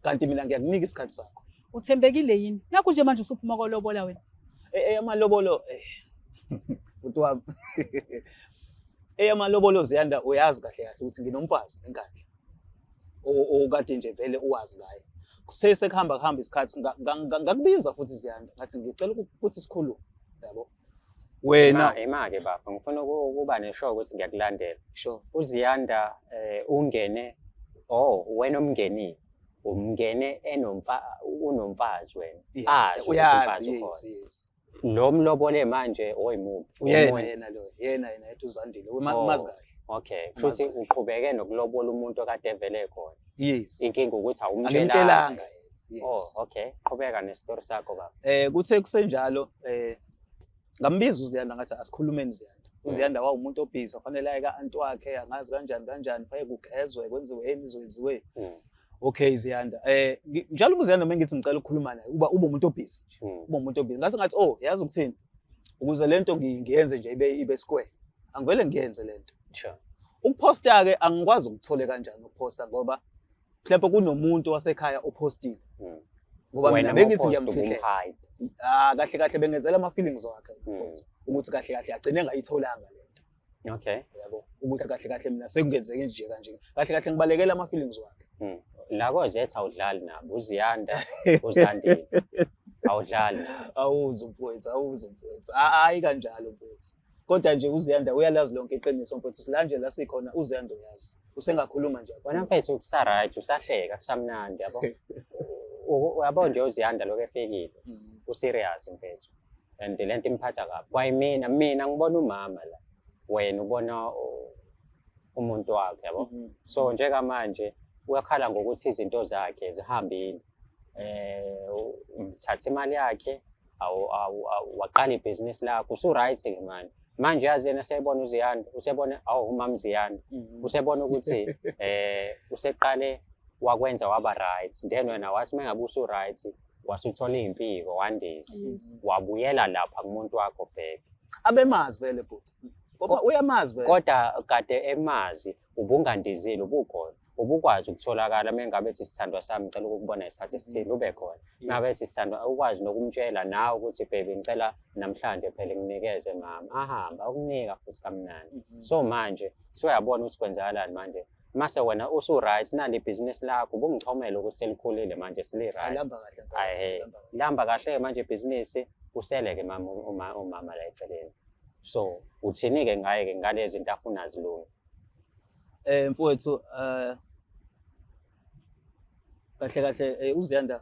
Kanti mina ngiyakunika isikhathi sakho. Uthembekile yini? Nakhu nje manje usuphuma kolobola wena. Eyamalobolo bhuti wami. Eyamalobolo Ziyanda uyazi kahle kahle ukuthi nginomfazi eNkandla. Okade nje vele uwazi ngaye. Kusese kuhamba kuhamba isikhathi ngakubiza futhi Ziyanda ngathi ngicela ukuthi sikhulume yabo. Wena Ima-ke bafo, ngifuna ukuba nesure ukuthi ngiyakulandela. Sure. UZiyanda ungene, oh wena umngenile. Umngene enomfa unomfazi wena. Yeah, Azi ukuthi uyazi, umfazi yes, ukhona. yes. Lo mlobole manje oyimuphi? Uyena Omunye? yena lo, yena yena ethi uZandile, Oh, umazi kahle. Okay, Umazi kushuthi kahle. uqhubeke nokulobola umuntu okade evele khona. Yes. Inkinga ukuthi awumtshelanga. Angimtshelanga. Yes. Oh, okay. Qhubeka nestory sakho baba. Kuthe kusenjalo ngambiza uZiyanda ngathi asikhulumeni Ziyanda. UZiyanda wawumuntu obhizi, wafanele aye ka-anti wakhe, angazi kanjani kanjani, fanele kugezwe, kwenziwe yini, izokwenziwe. Okay Ziyanda. Njalo uZiyanda uma ngithi ngicela ukukhuluma naye, uba umuntu obhizi nje. Uba umuntu obhizi. Ngase ngathi, oh, yazi ukuthini? Ukuze lento ngiyenze nje ibe square. Angivele ngiyenze lento. Ukuposta ke angikwazi ukuthole kanjani ukuposta ngoba mhlawumbe kunomuntu wasekhaya opostile. Ngoba Wena mina bengithi mawuposta ngiyamfihlela. ubumhide. Kahle kahle bengenzela ama feelings wakhe mfowethu, ukuthi kahle kahle agcine engayitholanga lento. Yabo, ukuthi kahle kahle mina sekungenzeke nje kanje. Kahle kahle ngibalekela ama feelings wakhe. La kozetha awudlali nabo, uZiyanda, uZandile. Awudlali nabo. Awuzwa mfowethu, awuzwa mfowethu. Hayi kanjalo mfowethu. Kodwa nje uZiyanda uyalazi lonke iqiniso mfowethu. Sila nje la sikhona uZiyanda uyazi. Usengakhuluma nje. Wena mfethu kusa right, usahleka kusamnandi yabo. Uyabo nje uZiyanda lokho efikile. Userious mfethu. And lento imphatha kabi. Kwayimina, mina ngibona umama la. Wena ubona umuntu wakhe yabo. So njengamanje uyakhala ngokuthi izinto zakhe zihambile. Uthatha imali yakhe, waqala ibhizinisi lakho, usu-right ke manje. Manje yazi yena seyibona uZiyanda, usebona awu umama Ziyanda. Usebona ukuthi useqale wakwenza waba right. Then wena wathi mengabe usu-right wasuthola impiko wandisa. Wabuyela lapha kumuntu wakho back. Abemazi vele bhuti. Ngoba uyamazi vele. Kodwa kade emazi ubungandizile ubukhona. Ubukwazi ukutholakala mengabe ethi sithandwa sami ngicela ukukubona isikhathi esithile ube khona. Ngabe ethi sithandwa ukwazi nokumtshela nawe ukuthi baby ngicela namhlanje phela nginikeze mama. Ahamba ukunika futhi kamnandi. So manje soyabona ukuthi kwenzakalani manje. Mase wena usu right nali ibhizinisi lakho ubungichomela ukuthi selikhulile manje sili right. Lihamba kahle impela, Ayi, hey. lihamba kahle. Lihamba kahle manje ibhizinisi usele ke mama umama la eceleni. So uthini ke ngaye ke ngalezi zinto afuna zilunge? Mfowethu, kahle kahle uZiyanda.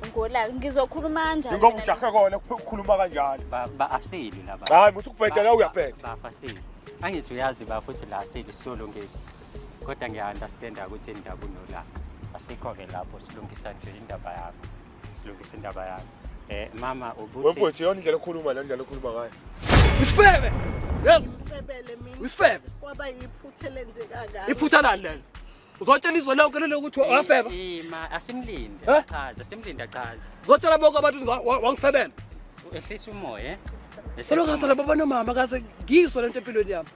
Ngola ngizokhuluma kanjani? Ngoba ujahe kona ukukhuluma kanjalo. Ba asili laba. Hayi, musu kubheda la uyabheda. Ba asili. Angithi uyazi ba futhi la asili sizolungisa. Kodwa ngiya-understand ukuthi indaba unolaka. Asikho ke lapho silungisa nje indaba yakho. Silungisa indaba yakho. Mama ubuthi Wemfowethu yona indlela okhuluma la indlela okhuluma ngayo. Isifebe. Yes. Isifebele mina. Isifebe. Kwaba yiphutha elenzeka kabi. Iphutha lani lelo? Uzotshela izwe lonke lelo ukuthi wafeba? Ma, asimlinde, Eh? achaze, asimlinde achaze. Uzotshela bonke abantu ukuthi wangifebela. Ehlisa umoya, eh? Ehlisa Selokhu umoya. ngasala baba nomama kaze ngizwe lento empilweni yami.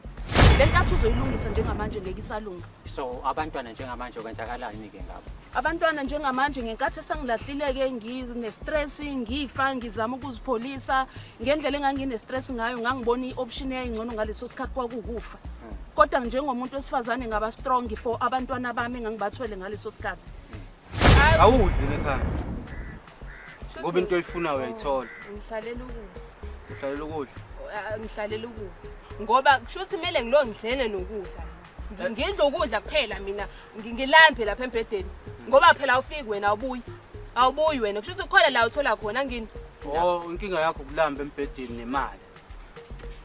Le nkathi uzoyilungisa njengamanje ngeke isalunga. So abantwana njengamanje kwenzakalani ke ngabo? Abantwana njengamanje ngenkathi esangilahlile-ke ngine-stress, ngifa, ngizama ukuzipholisa. Ngendlela engangine-stress ngayo ngangibona i-option eyayingcono ngaleso sikhathi kwakuwukufa. Kodwa njengomuntu wesifazane ngaba strong for abantwana bami engangibathwele ngaleso sikhathi. Awudli ekhaya. Ngoba into oyifunayo uyayithola. Ngihlalela ukudla. Uhlalela ukudla? Ngihlalela ukudla. Ngoba kusho ukuthi kumele ngilo ngidlele nokudla. Ngidla ukudla kuphela mina, ngilambe lapha embhedeni. Ngoba phela awufiki wena awubuyi. Awubuyi wena. Kusho ukuthi kukhona la uthola khona ngini. Oh, inkinga yakho ukulamba embhedeni nemali.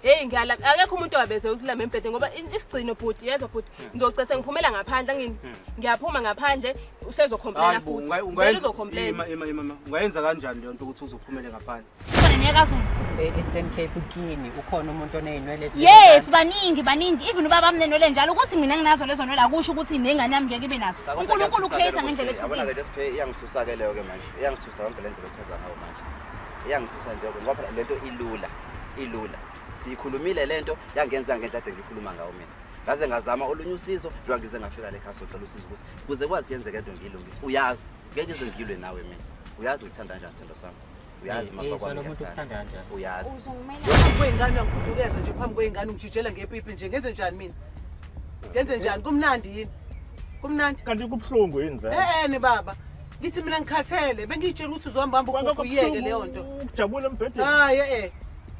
Hey, ngiyalamba. Akekho umuntu owabeze ukulamba embhedeni ngoba isigcino bhuti, yezwa bhuti. Ngizocese ngiphumela ngaphandle ngini. Ngiyaphuma ngaphandle usezocomplaina Hayi bo, futhi. Vele uzocomplain. Ima, ima, ima, ima. Ungayenza kanjani leyo nto ukuthi uzophumele ngaphandle? Khona niyakazulu. E-Eastern Cape kini ukhona umuntu oney'nwele ezinjalo? Yes, baningi, baningi. Even ubaba wami unenwele njalo. Ukuthi mina nginazo lezo nwele akusho ukuthi nengane yami ngeke ibe nazo. Cha, kodwa uNkulunkulu kuyangithusa ucreate ke ngendlela lokho, yabona ehlukile. ke nje Siphe, iyangithusa ke leyo ke manje. Iyangithusa yonke le ndlela ochaza ngayo manje. Iyangithusa nje ngoba phela lento ilula, ilula. Siyikhulumile lento yangenza ngendlela ade ngikhuluma ngawo mina. Ngaze ngazama olunye usizo njengoba ngize ngafika le khaya socela usizo ukuthi kuze kwazi yenzeke into ngiyilungise. Uyazi ngeke ngize ngilwe nawe mina. Uyazi ngithanda kanjani sendo sami. Uyazi mafa kwami ngiyakuthanda. Uyazi. Phambi kwey'ngane angikudukeze nje phambi kwey'ngane ungijijela ngepipi nje ngenze njani mina? Ngenze njani? Kumnandi yini? Kumnandi? Kanti kubuhlungu yini vele? Eh baba. Ngithi mina ngikhathele bengiyitshela ukuthi uzohamba hamba uyeke leyo nto. Ukujabula embhedeni. Hayi eh.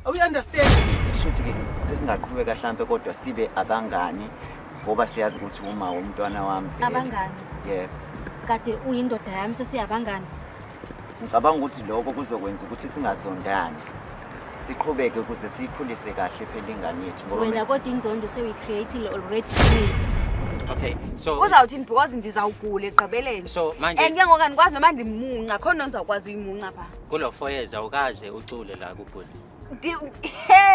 Awu understand. Shuthi ke sesingaqhubeka mhlambe kodwa sibe abangani ngoba siyazi ukuthi uma umntwana wami. Abangani. Yebo. Kade uyindoda yami sesiyabangani. Ngicabanga ukuthi lokho kuzokwenza ukuthi singazondani. Siqhubeke ukuze siyikhulise kahle phela ingane yethu ngoba wena kodwa inzondo sewuyi-create-ile already. Okay, so uzawuthini because ndizawugula ekugqibeleni. So manje and ke ngoku andikwazi noma ndimunca khona ndizawukwazi uyimunca pha. Kulo 4 years awukaze ucule la kubhuti.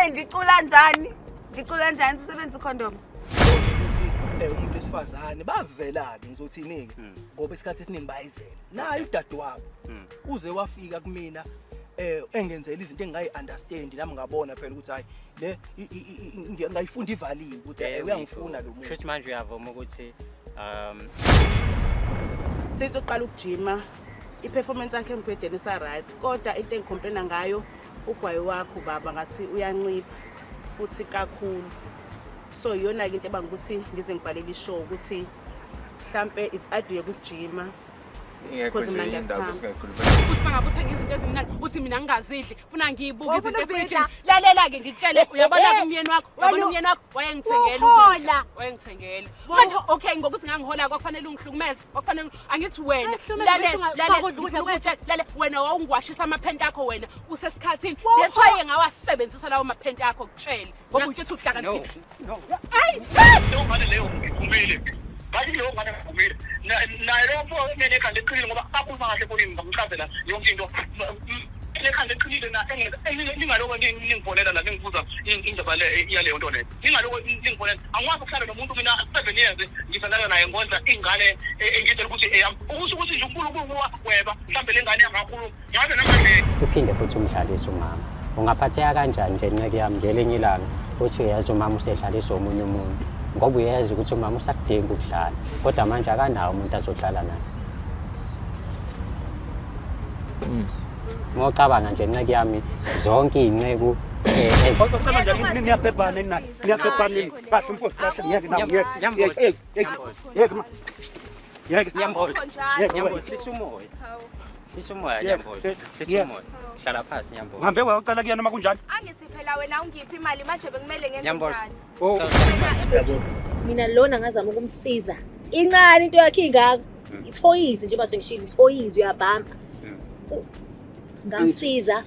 Ndicula njani? Ndicula njani sisebenzisa icondom? Ukuthi umuntu wesifazane bazizela-ke ngizothini-ke ngoba isikhathi esiningi bayizela. Naye udadewabo uze wafika kumina engenzela izinto engingayi-understand nami ngabona phela ukuthi hayi le ngayifunda ivaliwe ukuthi uyangifuna lo muntu. Shuthi manje uyavuma ukuthi sithi uqala ukujima i-performance yakhe embhedeni isa-right kodwa into engicomplaina ngayo ugwayi wakho baba ngathi uyancipha futhi kakhulu. So iyona-ke into ebanga ukuthi ngize ngibhalele ishow ukuthi mhlampe is aduye ukujima. Uthi mangabe uthenga izinto ezimnandi uthi mina ngingazidli funa ngiyibuke izinto efrijini. Lalela-ke ngikutshele uyabona umyeni wakho uyabona umyeni wakho wayengithengela ukudla wayengithengela manje okay ngokuthi ngangihola kwakufanele ungihlukumeze kwakufanele angithi wena lalela wena wawungiwashisa amaphenti akho wena usesikhathini that's why ngawasebenzisa lawo maphenti akho kutshele ngoba utshe uthi uhlakaniphile. Ayi leyo ngane leyo ngivumile ngathi leyo ngane ngivumile naye lo mfo emene ekhanda eqinile ngoba akhuluma kahle efonini ngamchazela yonke into ekhanda eqinile na ningaloko ningifonela la ningibuza indaba le yaleyo nto leyo ningaloko ningifonela angikwazi ukuhlala nomuntu mina 7 years ngithandana naye ngondla ingane engitshela ukuthi eyami ukusho ukuthi nje uNkulunkulu wagweba mhlawumbe le ngane yangakhuluma ngabe namanje. Uphinde futhi umdlalise umama. Ungaphatheka kanjani nje nceke yami ngelinye ilanga uthi uyazi umama usedlalisa omunye umuntu ngoba uyazi ukuthi umama usakudinga ukudlala kodwa manje akanawo umuntu azodlala naye. Ngocabanga nje nceke yami zonke iy'nceku niyabhebhana nina niyabhebhana nini kahle mfowethu kahle ngiyeke nawe ngiyeke ngiyeke ngiyeke Nyambozi hlisa umoya hlisa umoya Nyambozi hlisa umoya hlala phansi Nyambozi. Uhambe wayocela kuyena noma kunjani? Angithi phela wena ungiphi imali manje bekumele ngenze njani? Mina lona ngazama ukumsiza. Incane into yakhe ingaka. Ithoyizi nje base ngishilo ithoyizi uyabamba. Ngamsiza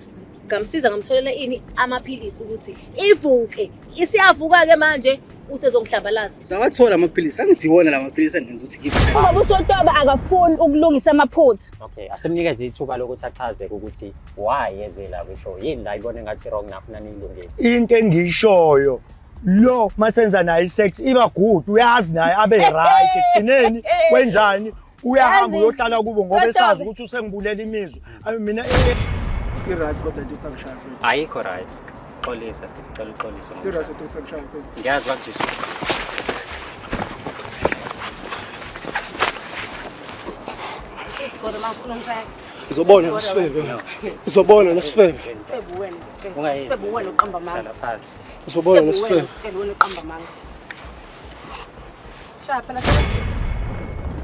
ngamtholela ini amaphilisi ukuthi ivuke. Isiyavuka ke manje usezongihlambalaza. Sawathola amaphilisi angithi iwona la maphilisi angenza ukuthi ngiphe. Ubaba uSotoba akafuni ukulungisa amaphutha. Okay, asimnikeze ithuba lokuthi achaze ukuthi why eze la kwishow. Yini la ibone ngathi wrong nafuna niyilungise. Into engiyishoyo lo masenza naye isex iba good uyazi naye abe right ekugcineni kwenzani uyahamba uyohlala kubo ngoba esazi ukuthi usengibulela imizwa. Ayi mina i-right kodwa into uthi angishaya mfethu. Ayikho right. Xolisa sisicela uxolise. I-right into uthi angishaya mfethu. Ngiyazi bakuzwisa. Uzobona nasifebe. Uzobona nasifebe. Sifebe wena ngikutshela. Sifebe wena uqamba amanga. Uzobona nasifebe. Ngikutshela wena uqamba amanga. Shaya phela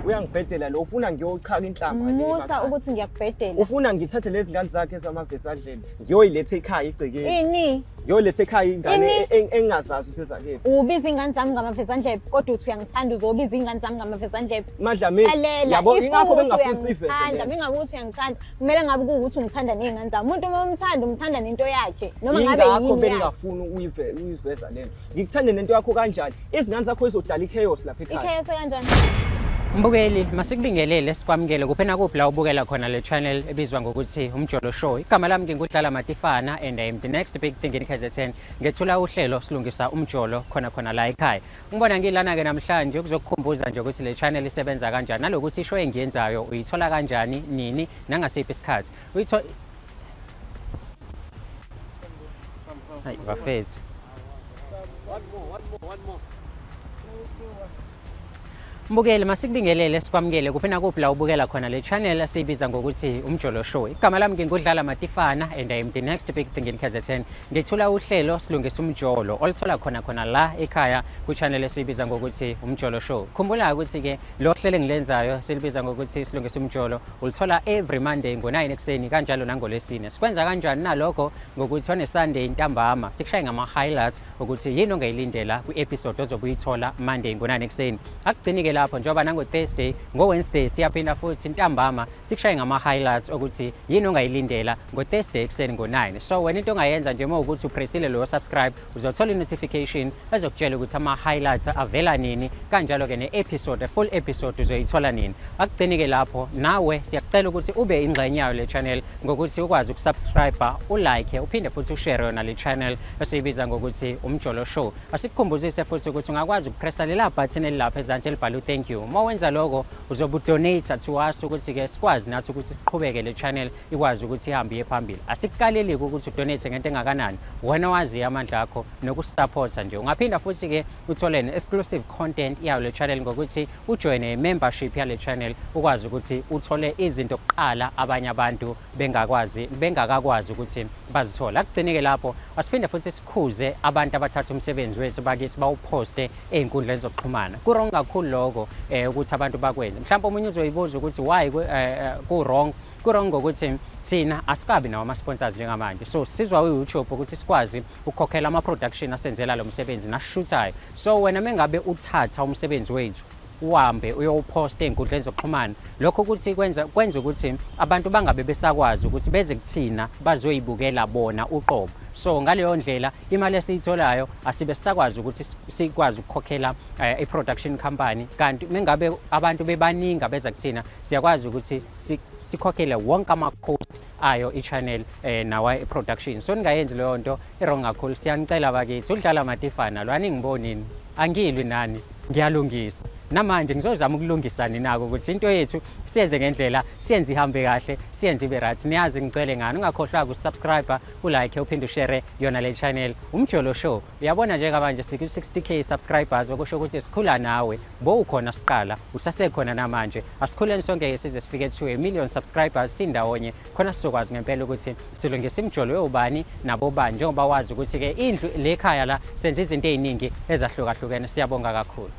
Uyangibhedela lo ufuna ngiyochaka inhlamba le. Musa ukuthi ngiyakubhedela. Ufuna ngithathe lezi ngane zakhe ezamavesi ngiyoyiletha ekhaya igcekeni. Ini? Ngiyoletha ekhaya ingane engingazazi ukuthi ezakephi. Ubiza ingane zami ngamavezandlebe kodwa uthi uyangithanda uzobiza ingane zami ngamavezandlebe. Madlamini. Yabo ingakho bengingafuni siveze. Mina ukuthi uyangithanda kumele ngabe kuwukuthi ungithanda nezingane zami. Umuntu uma umthanda umthanda nento yakhe noma ngabe yini. Ingakho bengingafuni uyiveza lento. Ngikuthande nento yakho kanjani? Izingane zakho izodala ichaos lapha ekhaya. Ichaos kanjani? Mbukeli, masikubingelele sikwamukele kuphi nakuphi la ubukela khona le channel ebizwa ngokuthi Umjolo Show. Igama lami nginguDlala Matifana and I am the next big thing in KZN. Ngethula uhlelo silungisa umjolo khona khona la ekhaya. Ngibona ngilana ke namhlanje ukuzokukhumbuza nje ukuthi le channel isebenza kanjani nalokuthi ishow engiyenzayo uyithola kanjani nini nangasiphi isikhathi. Uyithola Hayi bafethu. One more, one more, one more. Mbukeli, masikubingelele, sikwamukele kuphi nakuphi la ubukela khona le channel esiyibiza ngokuthi Umjolo Show. Igama lami nginguDlala Matifana and I am the next big thing in KZN. Ngethula uhlelo Silungisa Umjolo oluthola khona khona la ekhaya ku-channel esiyibiza ngokuthi Umjolo Show. Khumbula ukuthi-ke lo hlelo engilenzayo silibiza ngokuthi Silungisa Umjolo ulithola every Monday ngo-9 ekuseni kanjalo nangolwesine. Sikwenza kanjani nalokho? Ngokuthi on Sunday ntambama sikushaye ngama-highlights ukuthi yini ongayilindela kwi-episode ozobe uyithola Monday ngo-9 ekuseni. Akugcini-ke lapho, njengoba nango-Thursday, ngo-Wednesday siyaphinda futhi ntambama sikushaye ngama-highlights ukuthi yini ongayilindela ngo-Thursday ekuseni ngo-9. So wena into ongayenza nje uma ukuthi upressile loyo subscribe, uzothola i-notification ezokutshela ukuthi ama-highlights avela nini, kanjalo-ke ne-episode, full episode uzoyithola nini. Akugcini-ke lapho, nawe siyakucela ukuthi ube ingxenye yayo le channel ngokuthi ukwazi ukusubscribe, ulike, uphinde futhi ushare yona le channel esiyibiza ngokuthi Umjolo Show. Asikukhumbuzise futhi ukuthi ungakwazi ukupressa lela button elilapha ezansi elibhalwe thank you. Uma wenza lokho uzobe udonate to us ukuthi-ke sikwazi nathi ukuthi siqhubeke, le channel ikwazi ukuthi ihambe iye phambili. Asikukaleli-ke ukuthi udonate ngento engakanani, wena waziyo amandla akho nokusupporta nje. Ungaphinda futhi-ke uthole ne-exclusive content yayo le channel ngokuthi ujoyine i-membership yale channel, ukwazi ukuthi uthole izinto kuqala abanye abantu bengakwazi bengakakwazi ukuthi bazithole. Akugcini-ke lapho, asiphinde futhi sikhuze abantu abathatha umsebenzi wethu bakithi bawuphoste ey'nkundleni zokuxhumana. Ku-wrong kakhulu lokho ukuthi abantu bakwenze. Mhlawumbe omunye uzoyibuza ukuthi why ku-wrong. Ku-wrong ngokuthi thina asikabi nawo ama-sponsors njengamanje, so sizwa u-YouTube ukuthi sikwazi ukukhokhela ama-production asenzela lo msebenzi nasishuthayo. So wena mengabe uthatha umsebenzi wethu uhambe uyowuphosta ey'nkundleni zokuxhumana, lokho ukuthi kwenza ukuthi abantu bangabe besakwazi ukuthi beze kuthina bazoyibukela bona uqobo. So ngaleyo ndlela imali esiyitholayo asibe sisakwazi ukuthi sikwazi ukukhokhela i-production company, kanti mengabe abantu bebaningi abeza kuthina siyakwazi ukuthi sikhokhele wonke ama-cost ayo i-channel nawa i-production. So ningayenzi leyo nto, i-wrong kakhulu, siyanicela bakithi. Udlala Matifana lo, aningibonini, angilwi nani, ngiyalungisa. Namanje ngizozama ukulungisa ninako ukuthi into yethu siyenze ngendlela, siyenze ihambe kahle, siyenze ibe right. Niyazi ngicele ngani, ungakhohlwa ukusubscribe, ulike, uphinde ushare yona le channel Umjolo Show. Uyabona njengamanje siku-60K subscribers, okusho ukuthi sikhula nawe, bowukhona siqala, usasekhona namanje. Asikhuleni sonke size sifike to a million subscribers sindawonye, khona sizokwazi ngempela ukuthi silungise imijolo yobani nabobani, njengoba wazi ukuthi-ke indlu le khaya la senza izinto ey'ningi ezahlukahlukene. Siyabonga kakhulu.